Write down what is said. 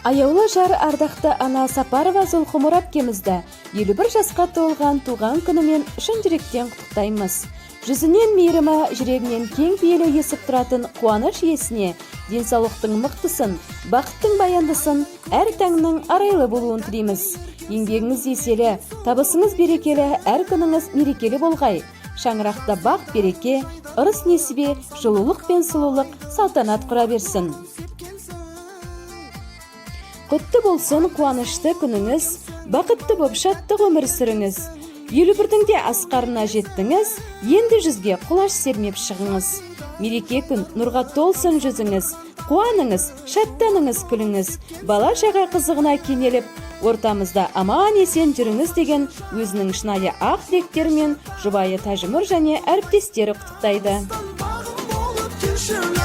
Аяулы жар, ардақты ана Сапарова Зұлқұмыр әпкемізді 51 жасқа толған туған күнімен шын жүректен құттықтаймыз. Жүзінен мейірімі, жүрегінен кең пейілі есіп тұратын қуаныш иесіне денсаулықтың мықтысын, бақыттың баяндысын, әр таңның арайлы болуын тілейміз. Еңбегіңіз еселі, табысыңыз берекелі, әр күніңіз мерекелі болғай. Шаңырақта бақ, береке, ырыс несібе, жылулық пен сұлулық салтанат құра берсін. Құтты болсын қуанышты күніңіз, бақытты боп шаттық өмір сүріңіз. 51-дің де асқарына жеттіңіз, енді 100-ге құлаш сермеп шығыңыз. Мереке күн нұрға толсын жүзіңіз, қуаныңыз, шаттаныңыз, күліңіз, бала шаға қызығына кенеліп, ортамызда аман есен жүріңіз деген өзінің шынайы ақ тілектерімен жұбайы Тәжімұр және әріптестері құттықтайды. Бағым болып келші.